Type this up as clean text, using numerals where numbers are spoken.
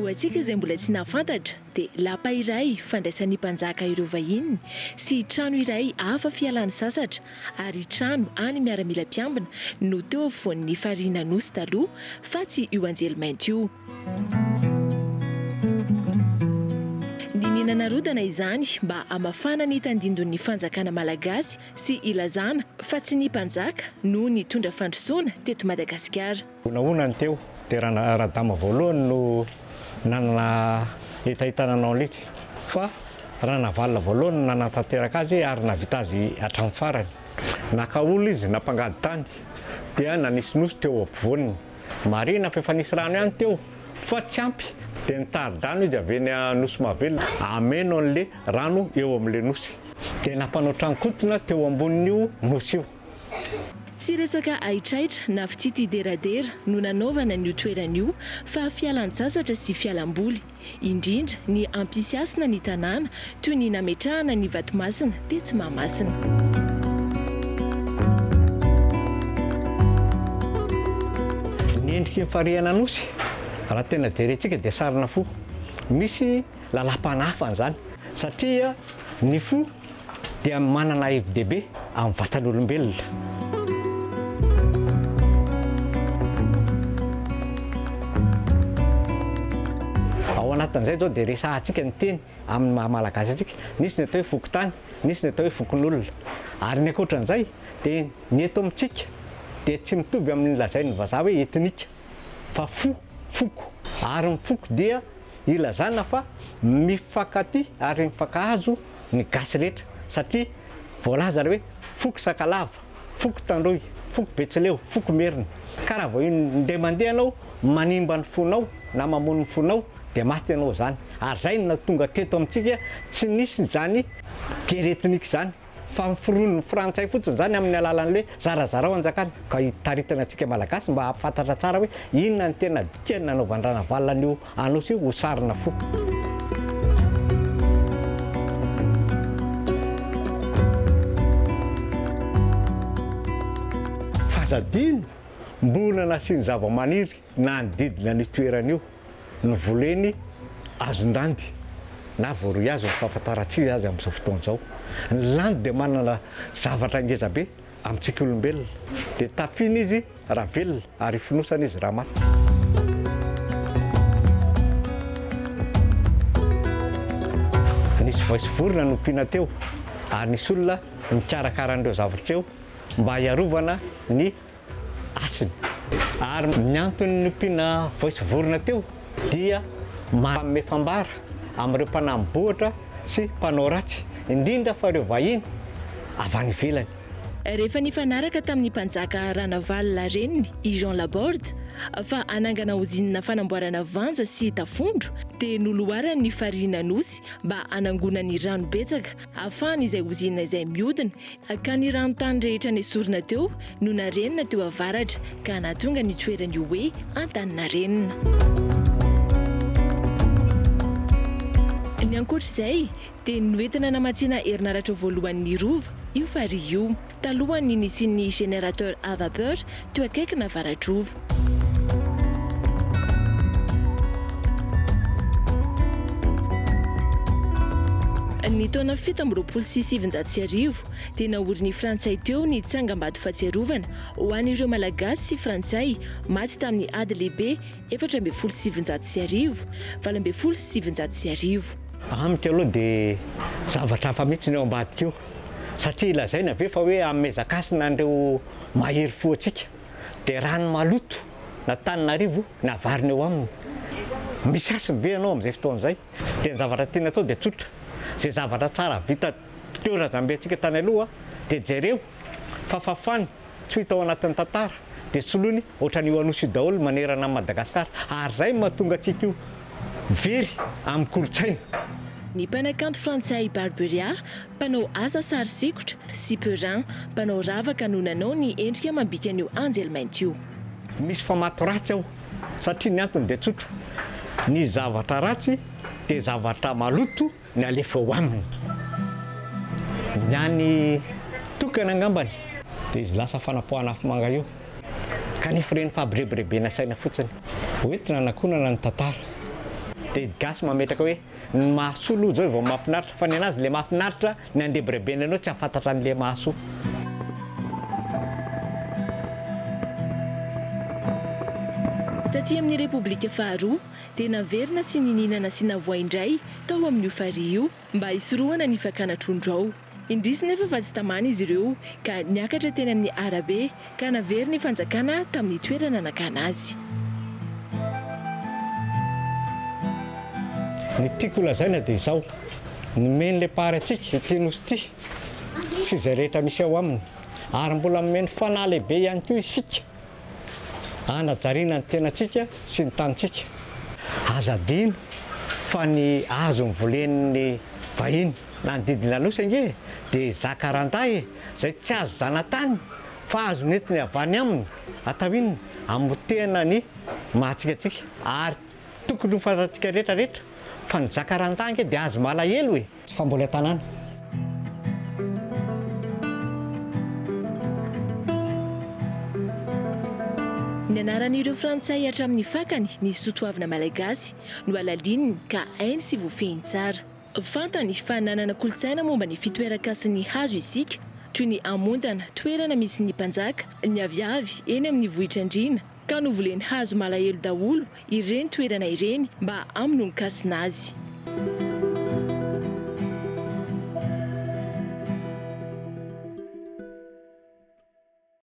Ho antsika izay mbola tsy nahafantatra dia lapa iray fandraisan'ny mpanjaka ireo vahininy sy trano iray hafa fialany sasatra ary trano any miaramila mpiambina no teo afovoan'ny farihin'Anosy taloha fa tsy io anjely mainty io. Niniana narodana izany mba hamafana ny tandindon'ny fanjakana malagasy sy ilazana fa tsy ny mpanjaka no nitondra fandrosoana teto Madagasikara. Honahona ny teo dia Radama voalohany no nanana hetaheta nanao an'ilay fa Ranavalona voalohany no nanatanteraka azy ary nahavita azy hatramin'ny farany. Naka olona izy nampangady tany dia nanisy nosy teo ampovoaniny. Marihina fa efa nisy rano ihany teo fa tsy ampy dia nitari-drano izy avy eny Nosy Mahavelona hameno an'ilay rano eo amin'ilay nosy. Dia nampanao trano kotona teo ambonin'io nosy io. Tsy resaka haitraitra na fitia tia deradera no nanaovana an'io toerana io fa fialan-tsasatra sy fialam-boly, indrindra ny hampisy hasina ny tanàna toy ny nametrahana ny vatomasina tetsy Mahamasina. Ny endriky ny farihan'Anosy, raha tena jerentsika dia sarina fo. Misy lalam-panahafana izany satria ny fo dia manana hevi-dehibe amin'ny vatan'olombelona. Ao anatin'izay izao dia resahantsika ny teny amin'ny maha Malagasy antsika, nisy ny atao hoe fokontany, nisy ny atao hoe fokonolona. Ary ny ankoatran'izay dia ny eto amintsika dia tsy mitovy amin'ny lazain'ny vazaha hoe ethnique fa fo, foko. Ary ny foko dia ilazana fa mifankatia ary mifankahazo ny gasy rehetra satria voalaza ilay hoe foko sakalava, foko tandroy, foko betsileo, foko merina. Ka raha vao indray mandeha ianao manimba ny fonao na mamono ny fonao dia maty ianao izany. Ary izay no nahatonga teto amintsika tsy nisy izany guerre ethnique izany. Fa noforonin'ny frantsay fotsiny izany amin'ny alalan'ilay hoe zarazarao anjakana ka hitaritana antsika malagasy mba hahafantatra tsara hoe inona ny tena dikany nanaovan-dRanavalona an'io Anosy io ho sarina fo. F'aza adino, mbola nasiany zava-maniry nanodidina an'io toerana io. Novoleny hazon-dandy na voaroy hazo ny fahafantarantsika azy amin'izao fotoana izao. Ny landy dia manana zavatra ngeza be amintsika olombelona. Dia tafiana izy raha velona ary fonosana izy raha maty. Nisy voay sy vorona nompiana teo ary nisy olona nikarakara an'ireo zavatra ireo mba hiarovana ny hasiny. Ary ny antony nompiana voay sy vorona teo dia manome fambara amin'ireo mpanani-bohitra sy mpanao ratsy, indrindra fa ireo vahiny avy any ivelany. Rehefa nifanaraka tamin'ny mpanjaka Ranavalona reniny i Jean Laborde fa hanangana ozinina fanamboarana vanja sy tafondro dia noloarany ny farihin'Anosy mba hanangonany rano betsaka hahafahany izay ozinina izay mihodina Ka ny ranontany rehetra nesorina teo no narenina teo avaratra ka nahatonga ny toerana io hoe Antaninarenina. Ny ankoatra izay dia noentina namatsiana herinaratra voalohany ny Rova io farihy io, talohan'ny nisian'ny générateur à vapeur teo akaikin'Avaradrova. Ny taona 1927 dia naorin'ny Frantsay teo ny tsangambato fahatsiarovana ho an'ireo Malagasy sy Frantsay maty tamin'ny ady lehibe 1914, 1918. Amiko aloha dia zavatra hafa mihitsy ny ao ambadika io satria lazaina ve fa hoe hanomezan-kasina an'ireo mahery fo antsika dia rano maloto n'Antananarivo navarina eo aminy. Misy hasiny ve ianao amin'izay fotoana izay? Dia ny zavatra tiana atao dia tsotra, izay zavatra tsara vita teo razambentsika tany aloha dia jereo fa fafany tsy ho hita ao anatin'ny tantara dia soloiny ohatran'io Anosy io daholo manerana an'i Madagasikara ary izay no mahatonga antsika io very amin'ny kolontsaina. Ny mpanakanto frantsay Barberia, mpanao asa sary sikotra, sy Perrin, mpanao ravaka no nanao ny endrika amam-bikan'io anjely mainty io. Misy famato ratsy ao satria ny antony dia tsotra, ny zavatra ratsy dia zavatra maloto ny alefa eo aminy. Ny any tokana angambany dia izy lasa fanapoahana afomanga io kanefa ireny fampirebirebena saina fotsiny. Hoentina hanakonana ny tantara. Dia ny gasy mametraka hoe ny mahasoa aloha izao vao mahafinaritra fa ny anazy le mahafinaritra ny andrebirebena anao tsy hahafantatra an'le mahasoa. Taty amin'ny Repoblika faharoa dia naverina sy niniana nasiana voay indray tao amin'io farihy io mba hisorohana ny fakana trondro ao. Indrisy nefa fa tsy tamana izy ireo ka niakatra teny amin'ny arabe ka naverin'ny fanjakana tamin'ny toerana nakana azy. Ny tiako holazaina dia izao, nomen'ilay Mpahary antsika ity Nosy ity sy izay rehetra misy ao aminy, ary mbola nomeny fanahy lehibe ihany koa isika hanajariana ny tenantsika sy ny tanintsika. Aza adino fa ny hazo novolen'ny vahiny nanodidina Anosy ange dia zakarandà e, izay tsy azo zanatany fa azo nentiny avy any aminy atao inona? Hamotehana ny maha-antsika antsika ary tokony ho fantatsika rehetra rehetra fa ny zakarandà ange dia hazo malahelo e! Fa mbola an-tanàna. Ny anaran'ireo Frantsay hatramin'ny fakany ny soatoavina malagasy no halalininy ka hainy sy voafehiny tsara. Fantany fa nanana kolontsaina momba ny fitoeran-kasin'ny hazo isika, toy ny amontana, toerana misy ny mpanjaka, ny aviavy eny amin'ny vohitr'andriana, ka novoleny hazo malahelo daholo ireny toerana ireny mba hamonoan-kasina azy.